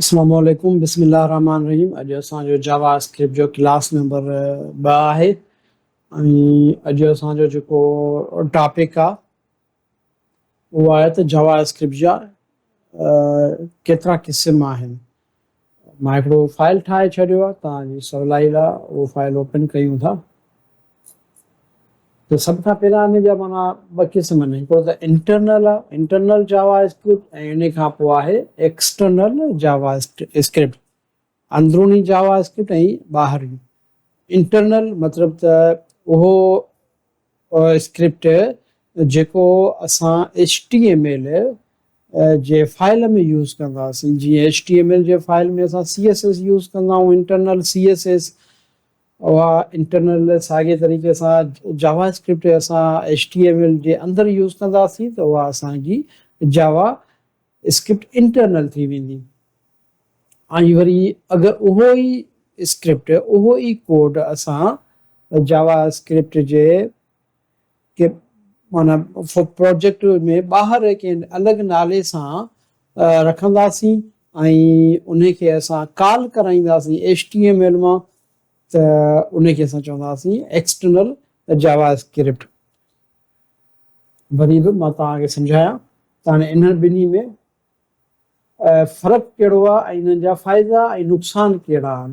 اسلام عليڪم بسم الله الرحمن الرحيم اڄ اسان جو جاوا اسڪرپٽ جو ڪلاس نمبر 2 آهي ۽ اڄ اسان جو جيڪو ٽاپڪ آ اهو آهي ته جاوا اسڪرپٽ جا ڪيترا قسم آهن. مان هڪڙو فائل ٺاهي ڇڏيو آهي توهان جي سولائي لاء اهو فائل اوپن ڪيون ٿا ته سڀ کان پهريان ان جا معنيٰ ٻه قسم آهن هڪڙو ته انٽرنل آهي انٽرنل جاوا اسڪرپٽ ۽ ان کان پوء آهي ايڪسٽرنل جاوا اسڪرپٽ اندروني جاوا اسڪرپٽ ۽ ٻاهرين انٽرنل مطلب ته اهو اسڪرپٽ جيڪو اسان ايڇ ٽي ايم ايل جي فائل ۾ يوز ڪنداسين جيئن ايڇ ٽي ايم ايل جي فائل ۾ اسان سي ايس ايس يوز ڪندا آهيون انٽرنل سي ايس ايس اها انٽرنل ساڳي طريقي سان جاوا اسڪرپٽ اسان ايڇ ٽي ايم ايل جي اندر يوز ڪنداسين ته اها اسان جي جاوا اسڪرپٽ انٽرنل ٿي ويندي ۽ وري اگر اهو ئي اسڪرپٽ اهو ئي ڪوڊ اسان جاوا اسڪرپٽ جي ڪي معنيٰ پروجيڪٽ ۾ ٻاهر ڪنهن الڳ نالي سان رکنداسين ۽ ان کي اسان ڪال ڪرائينداسين ايڇ ٽي ايم ايل مان ته ان کي اسان چونداسين ايڪسٽرنل جاوا اسڪرپٽ. وري به مان توهان کي سمجهايان ته هاڻي انهن ٻنهي ۾ فرق ڪهڙو آهي ۽ انهن جا فائدا ۽ نقصان ڪهڙا آهن.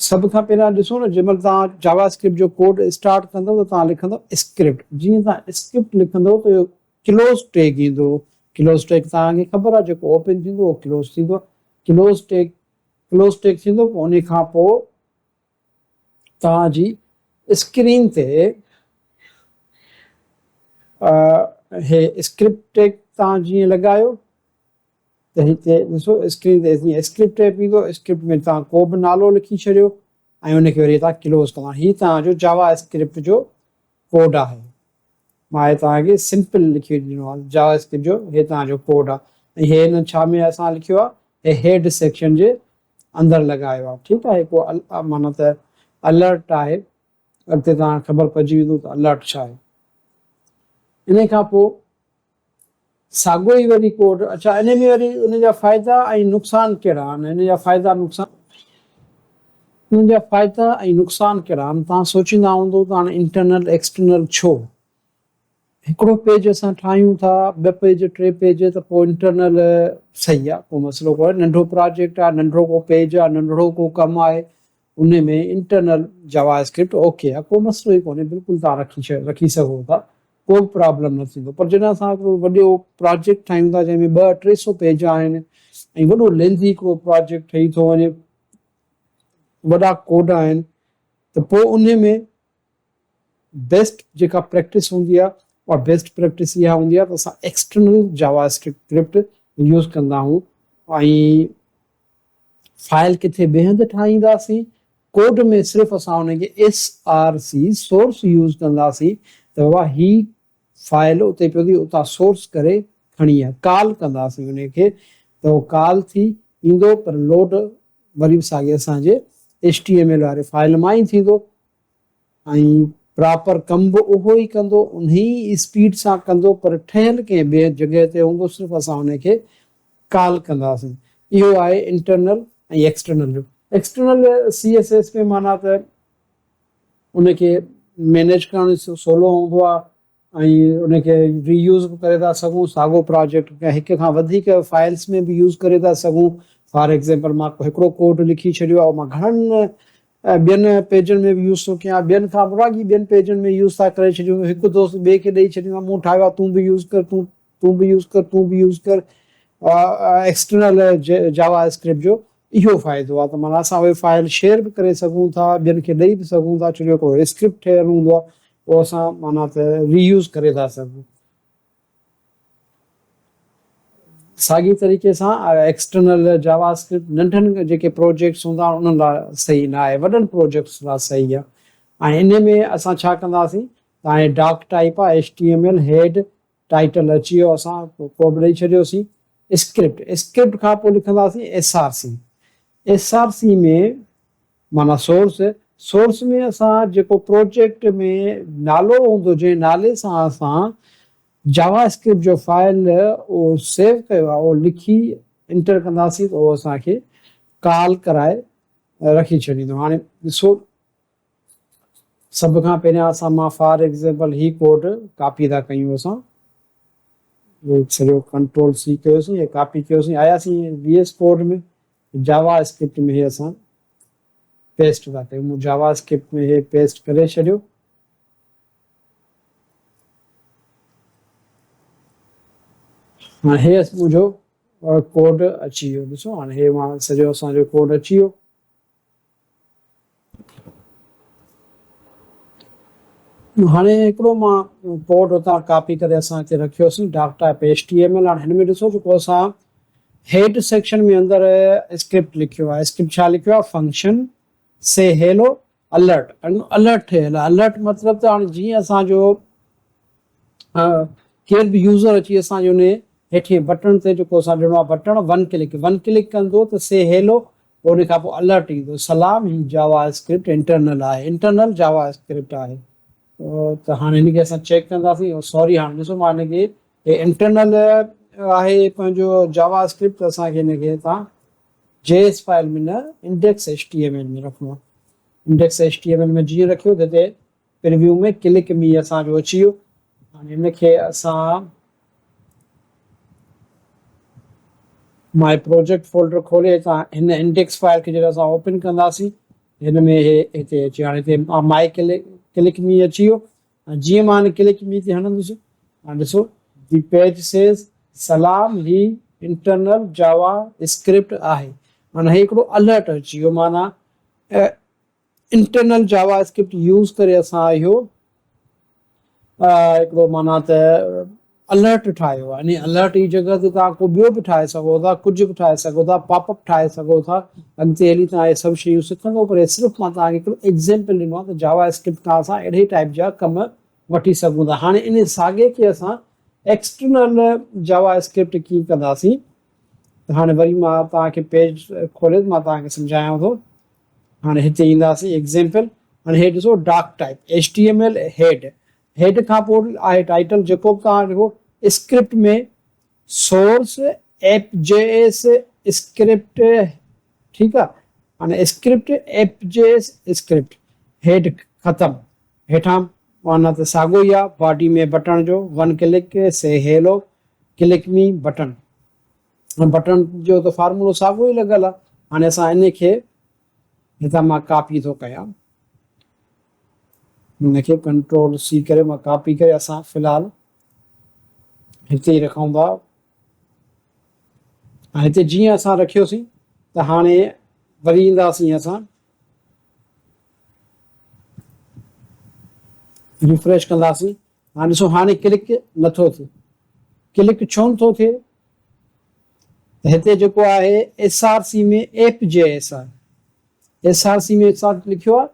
سڀ کان پهريان ڏسو نه جنهن مهل توهان جاوا اسڪرپٽ جو ڪوڊ اسٽارٽ ڪندو ته توهان لکندو اسڪرپٽ جيئن توهان اسڪرپٽ لکندو ته اهو ڪلوز ٽيگ ايندو ڪلوز ٽيگ توهان کي خبر آهي جيڪو اوپن ٿيندو اهو ڪلوز ٿيندو ڪلوز ٽيگ ڪلوز ٽيگ ٿيندو پوء ان کان پوء توهان جي اسڪرين تي هي اسڪرپٽ ٽيگ توهان جيئن لڳايو ته هتي ڏسو اسڪرين تي جيئن اسڪرپٽ ٽيگ ايندو اسڪرپٽ ۾ توهان ڪو به نالو لکي ڇڏيو ۽ ان کي وري توهان ڪلوز ڪندا هي توهان جو جاوا اسڪرپٽ جو ڪوڊ آهي مان هي توهان کي سمپل لکي ڏنو آهي جاوا اسڪرپٽ جو هي توهان جو ڪوڊ آهي ۽ هي هن ڇا ۾ اسان لکيو آهي هي هيڊ سيڪشن جي اندر لڳايو آهي ٺيڪ آهي ڪو معنيٰ ته الرٽ آهي اڳتي توهان کي خبر پئجي ويندو ته الرٽ ڇا آهي ان کان پوء ساڳيو ئي وري ڪوڊ اڇا ان ۾ وري ان جا فائدا ۽ نقصان ڪهڙا آهن ان جا فائدا نقصان ان جا فائدا ۽ نقصان ڪهڙا آهن توهان سوچيندا هوندو ته هاڻي انٽرنل ايڪسٽرنل ڇو هڪڙو پيج اسان ٺاهيون ٿا ٻه پيج ٽي پيج ته پوء انٽرنل صحيح آهي ڪو مسئلو ڪونهي ننڍو پراجيڪٽ آهي ننڍڙو ڪو پيج آهي ننڍڙو ڪو ڪم آهي ان ۾ انٽرنل جاوا اسڪرپٽ اوڪي آهي ڪو مسئلو ئي ڪونهي بلڪل توهان رکي رکي سگهو ٿا ڪو به پرابلم نه ٿيندو پر جڏهن اسان هڪڙو وڏو پراجيڪٽ ٺاهيون ٿا جنهن ۾ ٻه ٽي سو پيج آهن ۽ وڏو لينٿي هڪڙو پراجيڪٽ ٺهي ٿو وڃي وڏا ڪوڊ آهن ته پوء ان ۾ بيسٽ جيڪا پريڪٽس هوندي آهي اها بيسٽ پريڪٽس اها هوندي آهي ته اسان ايڪسٽرنل جاوا اسڪرپٽ يوز ڪندا آهيون ۽ فائل ڪٿي ٻئي هنڌ ٺاهينداسين، ڪوڊ ۾ صرف اسان ان کي S R C source use ڪنداسين ته بابا هي فائل اتي پيو ٿي اتان سورس ڪري کڻي آ ڪال ڪنداسين ان کي ته هو ڪال ٿي ايندو پر لوڊ وري به ساڳي اسان جي ايڇ ٽي ايم ايل واري فائل مان ئي ٿيندو. ۽ پراپر ڪم به اهو ئي ڪندو، انهي ئي اسپيڊ سان ڪندو پر ٺهيل ڪنهن ٻئي جڳهه تي هوندو صرف اسان انهي کي ڪال ڪنداسين. اهو آهي انٽرنل ۽ ايڪسٽرنل جو. ايڪسٽرنل سي ايس ايس ۾ معنيٰ ته ان کي مينيج ڪرڻ سولو هوندو آهي ۽ ان کي ري يوز به ڪري ٿا سگهون ساڳو پراجيڪٽ هڪ کان وڌيڪ فائلس ۾ به يوز ڪري ٿا سگهون فار ايگزامپل مان هڪڙو ڪوڊ لکي ڇڏيو آهي مان گهڻن ٻين پيجن ۾ به يوز ٿو ڪيان ٻين کان مراڳي ٻين پيجن ۾ يوز ٿا ڪري ڇڏيون هڪ دوست ٻئي کي ڏئي ڇڏيندو مون ٺاهيو آهي تون به يوز ڪر تون تون به يوز ڪر تون به يوز ڪر ايڪسٽرنل جاوا اسڪرپٽ جو اهو فائدو آهي ته معنيٰ اسان اهي فائل شيئر به ڪري سگهون ٿا ٻين کي ڏئي به سگهون ٿا ڇو جو هڪڙو اسڪرپٽ ٺهيل هوندو آهي اهو اسان معنيٰ ته ري يوز ڪري ٿا سگهون. ساڳي طريقي سان ايڪسٽرنل جاوا اسڪرپٽ ننڍن جيڪي پروجيڪٽس هوندا آهن انهن لاء صحيح نه آهي وڏن پروجيڪٽس لاء صحيح آهي ۽ ان ۾ اسان ڇا ڪنداسين ته هاڻي ڊاڪ ٽائپ آهي H T M L head title اچي ويو اسان ڪو به ڏئي ڇڏيوسين اسڪرپٽ اسڪرپٽ کان پوء لکنداسين S R C S R C ۾ معنيٰ سورس سورس ۾ اسان جيڪو پروجيڪٽ ۾ نالو هوندو جنهن نالي سان اسان جاوا اسڪرپٽ جو فائل اهو سيو ڪيو آهي اهو لکي انٽر ڪنداسين ته اهو اسان کي ڪال ڪرائي رکي ڇڏيندو. هاڻي ڏسو سڀ کان پهريان اسان مان for example he code copy ٿا ڪيون اسان سڄو ڪنٽرول سي ڪيوسين ۽ ڪاپي ڪيوسين آياسين V S code ۾ Java script ۾ هي اسان پيسٽ ٿا ڪيون. مون جاوا اسڪرپٽ ۾ هي پيسٽ ڪري ڇڏيو. هاڻي هي منهنجو ڪوڊ اچي ويو. ڏسو هاڻي هي مان سڄو اسان جو ڪوڊ اچي ويو. هاڻي هڪڙو مان ڪوڊ هتان ڪاپي ڪري اسان هتي رکيوسين doc type H T M L. هاڻي هن ۾ ڏسو جيڪو اسان هيڊ سيڪشن ۾ اندر اسڪرپٽ لکيو آهي. اسڪرپٽ ڇا لکيو آهي؟ فنڪشن سي هيلو الرٽ. الرٽ ٺهيل آهي. الرٽ مطلب ته هاڻي جيئن اسان جو ڪير به يوزر اچي اسان جي ان هيٺين بٽڻ تي جيڪو اسان ڏنو آهي بٽڻ ون ڪلڪ، ون ڪلڪ ڪندو ته سي هيلو، پوء ان کان پوء الرٽ ايندو سلام هي جاوا اسڪرپٽ انٽرنل آهي، انٽرنل جاوا اسڪرپٽ آهي. ته هاڻي هن کي اسان چيڪ ڪنداسين. سوري هاڻي ڏسو مان هن کي هي انٽرنل آهي پنهنجو جاوا اسڪرپٽ ته اسان کي هن کي هتان جي ايس فائل ۾ نه index H T M L ۾ رکڻو آهي. Index H T M L ۾ جيئن رکيو ته هتي پريويو ۾ ڪلڪ مي اسان جو اچي ويو. هاڻي هن کي اسان مائي پروجيڪٽ فولڊر کولي هتان هن انڊيڪس فائل کي جڏهن اسان اوپن ڪنداسين هن ۾ هي هتي اچي هاڻي هتي مائي ڪلڪ مي اچي ويو. ۽ جيئن مان هن ڪلڪ مي تي هڻندس هاڻي ڏسو the page Cs سلام هي انٽرنل جاوا اسڪرپٽ آهي. معنيٰ هي هڪڙو الرٽ اچي ويو معنيٰ انٽرنل جاوا اسڪرپٽ يوز ڪري اسان اهو هڪڙو معنيٰ ته الرٽ ٺاهيو آهي. يعني الرٽ جي جڳهه تي توهان ڪو ٻيو به ٺاهي سگهو ٿا، ڪجهه به ٺاهي سگهو ٿا، پاپ اپ ٺاهي سگهو ٿا. اڳتي هلي توهان اهي سڀ شيون سکندو پر هي صرف مان توهان کي هڪڙو ايگزيمپل ڏنو آهي ته جاوا اسڪرپٽ کان اسان اهڙي ٽائپ جا ڪم وٺي سگهون ٿا. هاڻي ان ساڳي کي اسان ايڪسٽرنل جاوا اسڪرپٽ ڪيئن ڪنداسين ته هاڻي وري مان توهان کي پيج کولي مان توهان کي سمجهايان ٿو. هاڻي هتي اينداسين ايگزيمپل. هاڻي هي ڏسو doc type H T M L head, head کان پوء آهي ٽائيٽل جيڪو به توهان لکو. اسڪرپٽ ۾ سورس ايپ جي ايس اسڪرپٽ ٺيڪ آ. هاڻي اسڪرپٽ ايپ جي ايس اسڪرپٽ هيڊ ختم. هيٺان معنيٰ ته ساڳو ئي آ باڊي ۾ بٽڻ جو one click say hello click me button. Button جو ته فارمولو ساڳو ئي لڳل آ. هاڻي اسان ان کي هتان مان ڪاپي ٿو ڪيان. هن کي ڪنٽرول سي ڪري مان ڪاپي ڪري اسان في الحال هتي ئي رکون ٿا. ۽ هتي جيئن اسان رکيوسين ته هاڻي وري اينداسين اسان ريفريش ڪنداسين. هاڻي ڏسو هاڻي ڪلڪ نٿو ٿئي. ڪلڪ ڇو نٿو ٿئي ته هتي جيڪو آهي ايس آر سي ۾ ايپ جي ايس آهي. ايس آر سي ۾ اسان لکيو آهي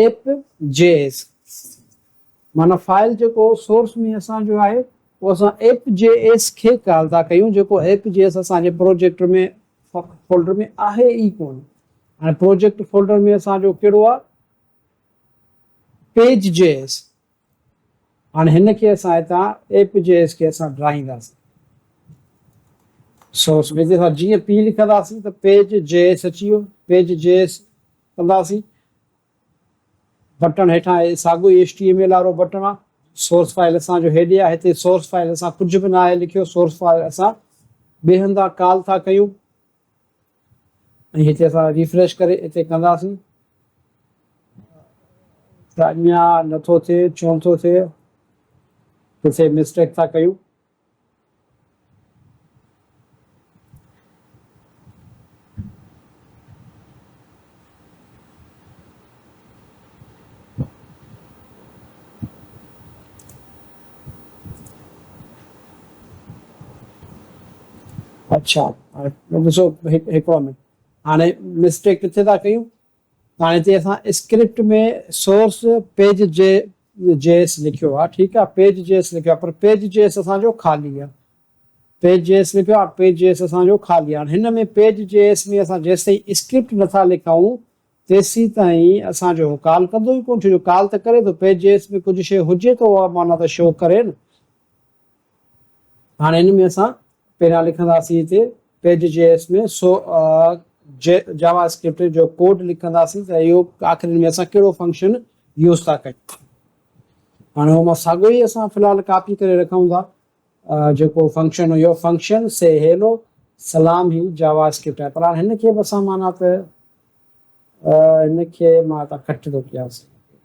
ايپ جي ايس معنيٰ فائل جيڪو سورس ۾ اسان جو آهي اهو اسان ايپ جي ايس کي ڪال ٿا ڪيون جيڪو ايپ جي ايس اسان جي پروجيڪٽ ۾ فولڊر ۾ آهي ئي ڪونه. هاڻي پروجيڪٽ فولڊر ۾ اسان جو ڪهڙو آهي پيج جي ايس. هاڻي هن کي اسان هتان ايپ جي ايس کي اسان ڊاهينداسين سورس ۾ اسان جيئن پي لکنداسين ته پيج جي ايس اچي ويو. پيج جي ايس ڪنداسين بٽڻ هيٺان ساڳيو ئي ايڇ ٽي ايم ايل وارو بٽڻ آ. سورس فائل اسان جو هيڏي آ. هتي سورس فائل اسان ڪجهه به ناهي لکيو. سورس فائل اسان ٻئي هنڌان ڪال ٿا ڪيون ۽ هتي اسان ريفريش ڪري هتي ڪنداسين ته اڃا نٿو ٿئي. ڇو نٿو ٿئي؟ ڪٿي مسٽيڪ ٿا ڪيون. اڇا ڏسو هڪڙو منٽ هاڻي مسٽيڪ ڪٿي ٿا ڪيون. هاڻي هتي اسان اسڪرپٽ ۾ سورس پيج جي جي ايس لکيو آهي ٺيڪ آهي پيج جي ايس لکيو آهي پر پيج جي ايس اسان جو خالي آهي. پيج جي ايس لکيو آهي پيج جي ايس اسان جو خالي آهي. هاڻي هن ۾ پيج جي ايس ۾ اسان جيستائين اسڪرپٽ نٿا لکون تيسين تائين اسان جو هو ڪال ڪندو ئي ڪونه ڇو جو ڪال ته ڪري ٿو پيج جي ايس ۾ ڪجهه شيء هجي ته اها معنيٰ ته شو ڪري نه. هاڻي ان ۾ اسان پهريان لکنداسين هتي پيج جي ايس ۾ سو جاوا اسڪرپٽ جو ڪوڊ لکنداسين ته اهو آخر ۾ اسان ڪهڙو فنڪشن يوز ٿا ڪيون. هاڻي اهو مان ساڳيو ئي اسان في الحال ڪاپي ڪري رکون ٿا جيڪو فنڪشن هيو فنڪشن سي هيلو سلام هي جاوا اسڪرپٽ آهي پر هاڻي هن کي به اسان معنيٰ ته هن کي مان هتان ڪٽ ٿو ڪيانس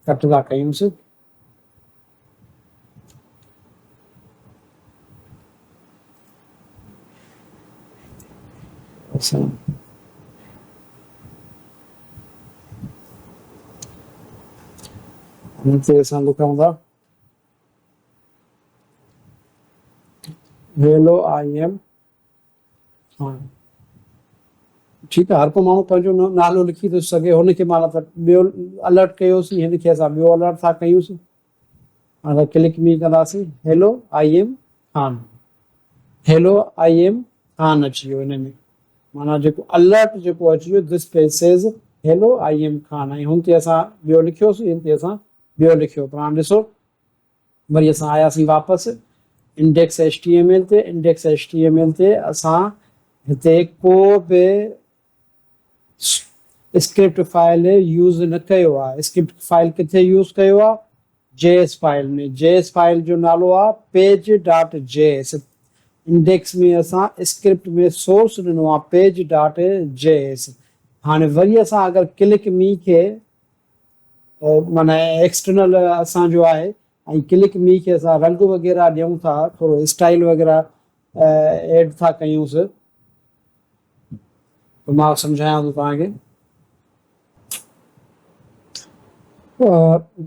ڪٽ ٿا ڪيونس. هن تي اسان لکون ٿا هيلو I M Khan. ٺيڪ آهي هر ڪو ماڻهو پنهنجو نالو لکي ٿو سگهي هن کي معنيٰ ته ٻيو الرٽ ڪيوسين هن کي اسان ٻيو الرٽ ٿا ڪيوسين اسان ڪلڪ مي ڪنداسين hello I am Khan hello I am Khan اچي ويو هن ۾ معنيٰ جيڪو الرٽ جيڪو اچي ويو this page says hello I am Khan ۽ هن تي اسان ٻيو لکيوسين هن تي اسان ٻيو لکيو پر هاڻ ڏسو وري اسان آياسين واپس index H T M L تي، index H T M L تي اسان هتي ڪو به اسڪرپٽ فائل يوز نه ڪيو آهي. اسڪرپٽ فائل ڪٿي يوز ڪيو آهي؟ جي ايس فائل ۾. جي ايس فائل جو نالو آهي page dot J S. Index ۾ اسان اسڪرپٽ ۾ سورس ڏنو آهي پيج ڊاٽ جي ايس. هاڻي وري اسان اگر ڪلڪ مي کي معنيٰ ايڪسٽرنل اسان جو آهي ۽ ڪلڪ مي کي اسان رنگ وغيره ڏيون ٿا ٿورو اسٽائل وغيره ايڊ ٿا ڪيونس ته مان سمجهايان ٿو توهان کي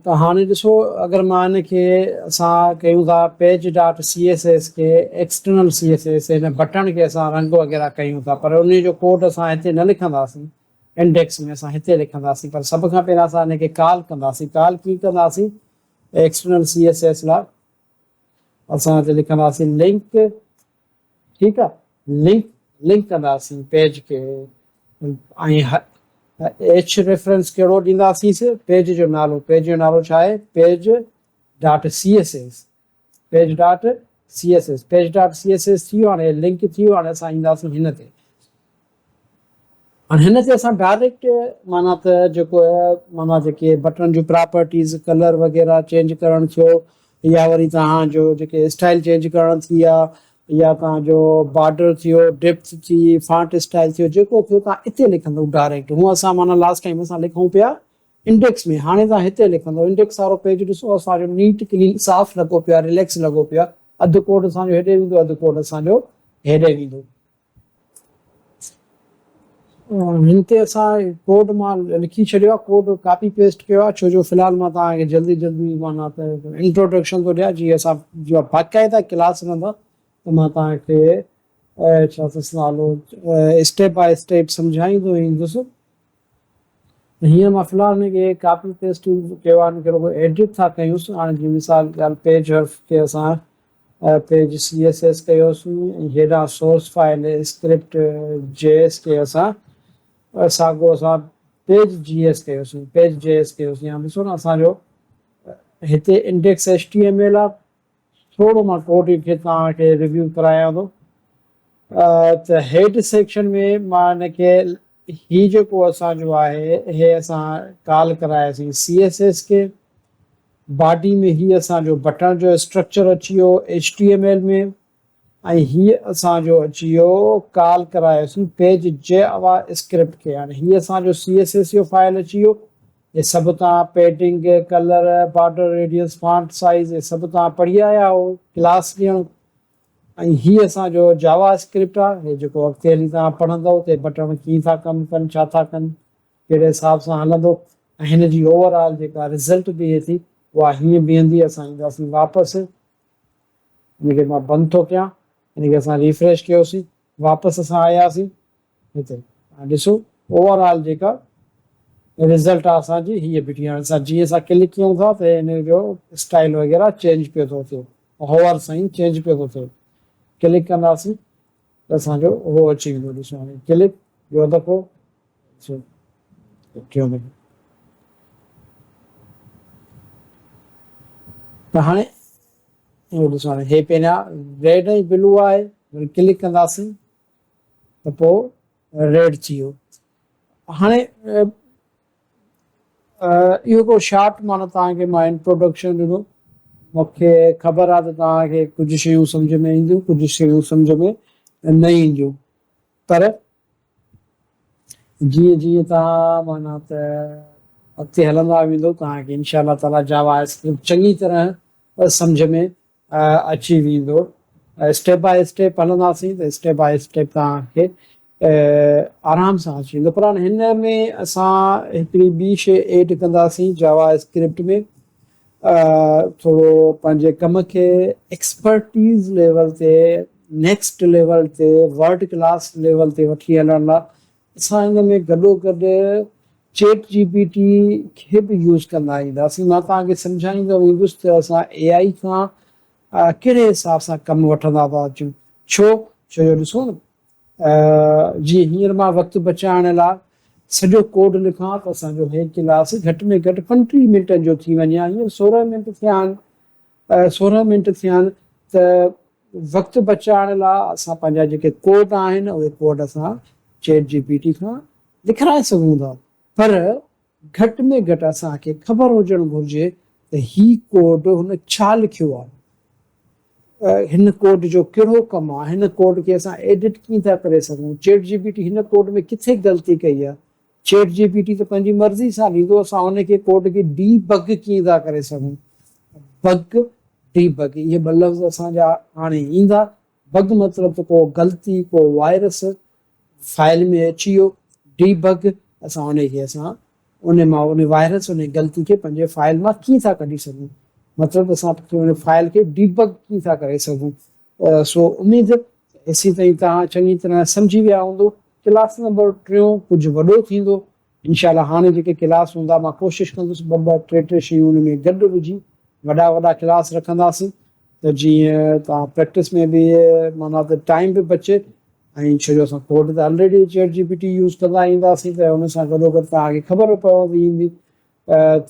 ته هاڻي ڏسو اگر مان هن کي اسان ڪيون ٿا page dot C S S کي ايڪسٽرنل سي ايس ايس هن بٽڻ کي اسان رنگ وغيره ڪيون ٿا پر ان جو ڪوڊ اسان هتي نه لکنداسين انڊيڪس ۾ اسان هتي لکنداسين پر سڀ کان پهريان اسان هن کي ڪال ڪنداسين ڪال ڪيئن ڪنداسين ايڪسٽرنل سي ايس ايس لاء اسان هتي لکنداسين لنڪ ٺيڪ آ لنڪ لنڪ ڪنداسين پيج کي ۽ ايڇ ريفرنس ڪهڙو ڏينداسين پيج جو نالو پيج جو نالو ڇا آهي page dot C S S page dot C S S page dot C S S ٿي ويو هاڻي لنڪ ٿي ويو هاڻي اسان اينداسين هن تي هاڻي هن تي اسان ڊائريڪٽ معنيٰ ته جيڪو معنيٰ جيڪي بٽڻن جون پراپرٽيز ڪلر وغيره چينج ڪرڻ ٿيو يا وري توهان جو جيڪي اسٽائل چينج ڪرڻ ٿي ويا يا توهان جو بارڊر ٿيو ڊيپٿ ٿي فانٽ اسٽائل ٿيو جيڪو ٿيو توهان اتي لکندو ڊائريڪٽ هونء اسان معنيٰ لاسٽ ٽائيم اسان لکون پيا انڊيڪس ۾ هاڻي توهان هتي لکندو انڊيڪس وارو پيج ڏسو اسان جو نيٽ ڪلين صاف لڳو پيو آهي رليڪس لڳو پيو آهي اڌ ڪوڊ اسان جو هيڏي ويندو اڌ ڪوڊ اسان جو هيڏي ويندو. هن تي اسان ڪوڊ مان لکي ڇڏيو آهي ڪوڊ ڪاپي پيسٽ ڪيو آهي ڇو جو في الحال مان توهان کي جلدي جلدي معنيٰ ته انٽروڊڪشن ٿو ڏيان جيئن اسان جو باقاعده ڪلاس هلندا ته مان توهان کي ڇا اٿس نالو اسٽيپ باء اسٽيپ سمجهائيندو ايندس. هينئر مان في الحال هن کي ڪاپي پيسٽ ڪيو آهي هن کي رڳو ايڊٽ ٿا ڪيونس هاڻي جيئن مثال ڳالهه پيج حرف کي اسان پيج سي ايس ايس ڪيوسين ۽ هيڏانهن سورس فائل اسڪرپٽ جي ايس کي اسان ساڳو اسان پيج جي ايس ڪيوسين پيج جي ايس ڪيوسين هاڻي ڏسو نه اسان جو هتي index H T M L آهي ٿورو مان ڪوڊ کي توهان کي ريويو ڪرايان ٿو ته هيڊ سيڪشن ۾ مان هن کي هي جيڪو اسان جو آهي هي اسان ڪال ڪراياسين سي ايس ايس کي باڊي ۾ هي اسان جو بٽڻ جو اسٽرڪچر اچي ويو ايڇ ٽي ايم ايل ۾ ۽ هي اسان جو اچي ويو ڪال ڪرايوسين پيج جي اوا اسڪرپٽ کي هاڻي هي اسان جو سي ايس ايس جو فائل اچي ويو هي سڀ توهان padding colour border radius font size هي سڀ توهان پڙهي آيا آهيو ڪلاس ڏيڻ ۽ هي اسان جو جاوا اسڪرپٽ آهي هي جيڪو اڳتي هلي توهان پڙهندو ته بٽڻ ڪيئن ٿا ڪم ڪن ڇا ٿا ڪن ڪهڙي حساب سان هلندو ۽ هن جي اوور آل جيڪا رزلٽ بيهي ٿي اها هيئن بيهندي اسان اينداسين واپس ان کي مان بند ٿو ڪيان ان کي اسان ريفريش ڪيوسين واپس اسان آياسين هتي هاڻي ڏسو اوور آل جيڪا رزلٽ آ اسان جي هيء بيٺي هاڻي اسان جيئن اسان ڪلڪ ڪيون ٿا ته ان جو اسٽائل وغيره چينج پيو ٿو ٿئي هوور سان ئي چينج پيو ٿو ٿئي ڪلڪ ڪنداسين ته اسان جو هو اچي ويندو ڏسو هاڻي ڪلڪ ٻيو دفعو ڏسو ٽيون دفعو ته هاڻي اهو ڏسو هاڻي هي پهريان ريڊ ۽ بلو آهي وري ڪلڪ ڪنداسين ته پوء ريڊ ٿي ويو. هاڻي اهو هڪڙو شارٽ معنيٰ توهان کي مان انٽروڊڪشن ڏنو. مونکي خبر آهي ته توهان کي ڪجهه شيون سمجهه ۾ اينديون ڪجهه شيون سمجهه ۾ نه اينديون پر جيئن جيئن توهان معنيٰ ته اڳتي هلندا ويندو توهان کي انشاء الله تعاليٰ جاوا اسڪرپٽ چڱي طرح سمجهه ۾ اچي ويندو. اسٽيپ باء اسٽيپ هلنداسين ته اسٽيپ باء اسٽيپ توهان کي آرام سان اچي ويندو. پر هاڻي هن ۾ اسان هڪڙي ٻي شيء ايڊ ڪنداسين جاوا اسڪرپٽ ۾ ٿورو پنهنجي ڪم کي ايڪسپرٽيز ليول تي نيڪسٽ ليول تي ورلڊ ڪلاس ليول تي وٺي هلڻ لاء اسان ان ۾ گڏو گڏ چيٽ جي پي ٽي کي به يوز ڪندا اينداسين. مان توهان کي سمجهائيندو ويندس ته اسان اي آئي کان ڪهڙي حساب سان ڪم وٺندا ٿا اچون. ڇو؟ ڇو جو ڏسو نه جيئن هينئر مان وقت بچائڻ لاء سڄو ڪوڊ لکان ته اسان جو هي ڪلاس گهٽ ۾ گهٽ 35 منٽن جو ٿي وڃي ها. هينئر 16 منٽ ٿيا آهن. 16 منٽ ٿيا آهن ته وقت بچائڻ لاء اسان پنهنجا جيڪي ڪوڊ آهن اهي ڪوڊ اسان چيٽ جي پي ٽي کان لکرائي سگهون ٿا پر گهٽ ۾ گهٽ اسان کي خبر هجڻ گهرجي ته هي ڪوڊ هن ڇا لکيو آهي، هن ڪوڊ جو ڪهڙو ڪم آهي، هن ڪوڊ کي اسان ايڊٽ ڪيئن ٿا ڪري سگهون، چيٽ جي پي ٽي هن ڪوڊ ۾ ڪٿي غلطي ڪئي آهي، چيٽ جي پي ٽي ته پنهنجي مرضي سان ڏيندو، اسان ان کي ڪوڊ کي ڊي بگ ڪيئن ٿا ڪري سگهون؟ بگ، ڊي بگ اهي ٻه لفظ اسان جا هاڻي ايندا. بگ مطلب ته ڪو غلطي، ڪو وائرس فائل ۾ اچي ويو، ڊي بگ اسان ان کي اسان ان مان ان وائرس ان غلطي کي پنهنجي فائل مان ڪيئن ٿا ڪڍي سگهون، مطلب اسان ان فائل کي ڊي بگ ڪيئن ٿا ڪري سگهون. سو اميد ايسين تائين توهان چڱي طرح سمجهي ويا هوندو. ڪلاس نمبر ٽيون ڪجهه وڏو ٿيندو انشاء الله. هاڻي جيڪي ڪلاس هوندا مان ڪوشش ڪندس ٻه ٻه ٽي ٽي شيون ان ۾ گڏ وجهي وڏا وڏا ڪلاس رکنداسين ته جيئن توهان پريڪٽس ۾ به معنيٰ ته ٽائيم به بچي ۽ ڇو جو اسان ڪوڊ ته already chat G P T use ڪندا اينداسين ته ان سان گڏو گڏ توهان کي خبر به پوندي ايندي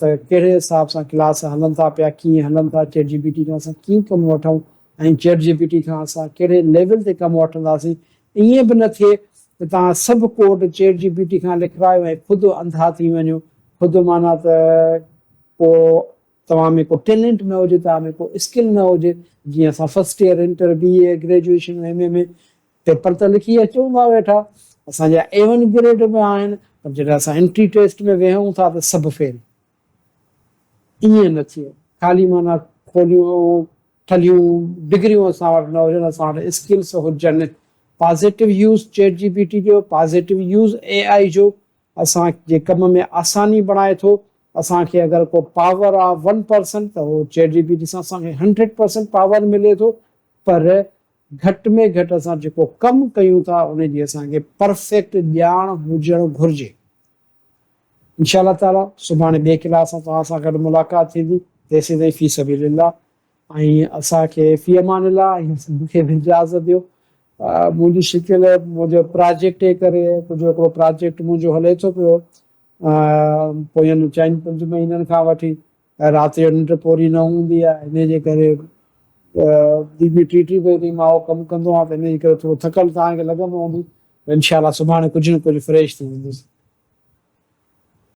ته ڪهڙي حساب سان ڪلاس هلن ٿا پيا، ڪيئن هلن ٿا، چيٽ جي پي ٽي کان اسان ڪيئن ڪم وٺون ۽ چيٽ جي پي ٽي کان اسان ڪهڙي ليول تي ڪم وٺنداسين. ائين به نه ٿئي ته توهان سڀ ڪوڊ چيٽ جي پي ٽي کان لکرايو ۽ خود انڌا ٿي وڃو، خود معنيٰ ته ڪو توهان ۾ ڪو ٽيلنٽ نه هجي، توهان ۾ ڪو اسڪل نه هجي، جيئن اسان first year inter, B A, graduation, M A ۾ paper ته لکي اچون ٿا ويٺا، اسان جا اي ون گريڊ به آهن، پر جڏهن اسان انٽري ٽيسٽ ۾ ويهون ٿا ته سڀ فيل. ائين نه ٿئي، خالي معنيٰ کوليون ٺلهيون ڊگريون اسان وٽ نه هجن، اسان وٽ اسڪلس هجن. Positive use chat G P T جو، پازيٽو يوز اي آء جو اسان جي ڪم ۾ آساني بڻائي ٿو. اسان کي اگر ڪو پاور آ ون پرسنٽ ته اهو چيٽ جي پي ٽي سان اسان کي هنڊريڊ پرسنٽ پاور ملي ٿو، پر گهٽ ۾ گهٽ اسان جيڪو ڪم ڪيون ٿا ان جي اسان کي پرفيڪٽ ڄاڻ هجڻ گهرجي. انشاء الله تعالي سڀاڻي ٻئي ڪلاس سان توهان سان گڏ ملاقات ٿيندي تيسين تائين في سبيل الله ۽ اسان کي في امان الله ۽ مون کي به اجازت ڏيو. منهنجي شڪل منهنجو پراجيڪٽ جي ڪري ڪجهه هڪڙو پراجيڪٽ منهنجو هلي ٿو پيو پوين چئن پنج مهينن کان وٺي رات جو ننڊ پوري نه هوندي آهي انهي جي ڪري ٻي ٻي ٽي ٽي بجي تائين مان اهو ڪم ڪندو آهيان ته انهي جي ڪري ٿورو ٿڪل توهان کي لڳندو هوندو انشاء الله سڀاڻي ڪجهه نه ڪجهه فريش ٿي ويندس.